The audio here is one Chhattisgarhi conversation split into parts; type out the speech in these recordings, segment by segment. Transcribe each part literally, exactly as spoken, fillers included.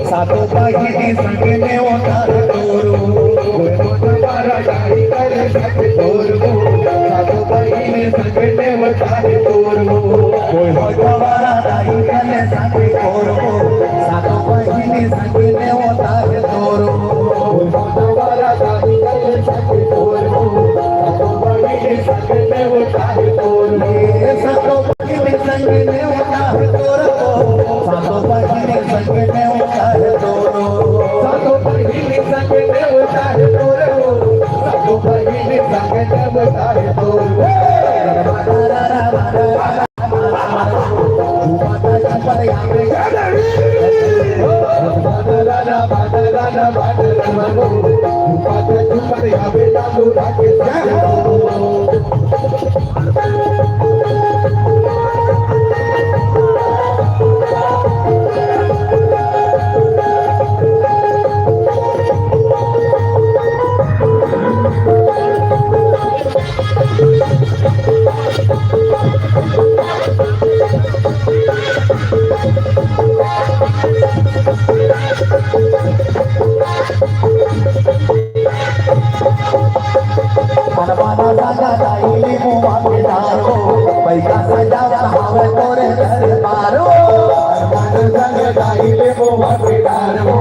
सातो बहिनी संगे नेवता तोरो। कोई मोटा बड़ा दाई करे सत तोरो। सातो बहिनी संगे नेवता तोरो। कोई मोटा बड़ा दाई करे सत तोरो। सातो बहिनी संगे नेवता तोरो। कोई मोटा बड़ा दाई करे सत तोरो। सातो बहिनी संगे नेवता तोरो। ए सातो मनमाना सागा दाई लीमू मांगेदार हो, पैसा सजावत हावे तोरे दरबार हो। मनमाना सागा दाई लीमू मांगेदार हो,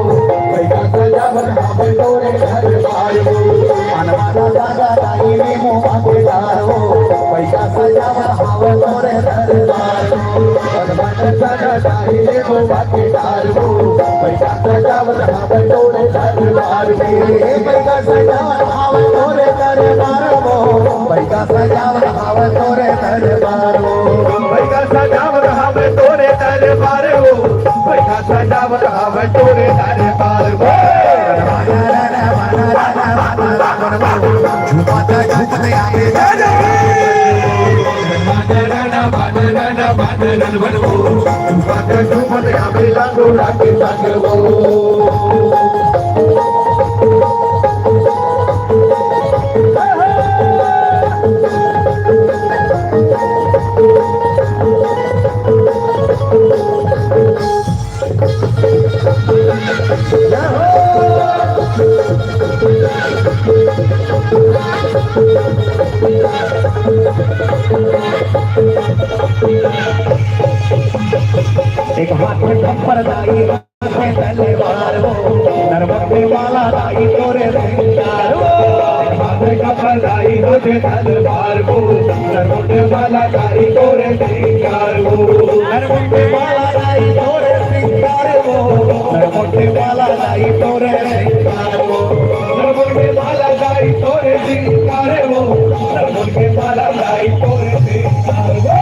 पैसा सजावत हावे तोरे दरबार हो। मनमाना सागा दाई लीमू मांगेदार हो, पैसा सजावत हावे तोरे दरबार हो। मनमाना सागा दाई लीमू मांगेदार हो, पैसा सजावत हावे तोरे दरबार में। पैसा सजावत हावे तोरे दरबार में। पैसा सजावत हावे तोरे दरबार में। पैसा सजावत हावे तोरे दरबार में। पैसा सजावत हावे तोरे दरबार में। झूमत झूमत आवे। एक हाथ में थप्पड़ दाई, हाथ में तलवार हो, नरमुंड वाला दाई तोरे सिंगार हो। हाथ में थप्पड़ दाई, हाथ में तलवार हो, नरमुंड वाला दाई तोरे सिंगार हो। नरमुंड वाला दाई तोरे सिंगार हो, नरमुंड वाला दाई तोरे सिंगार हो। नरमुंड वाला दाई तोरे सिंगार हो, नरमुंड वाला दाई तोरे सिंगार हो।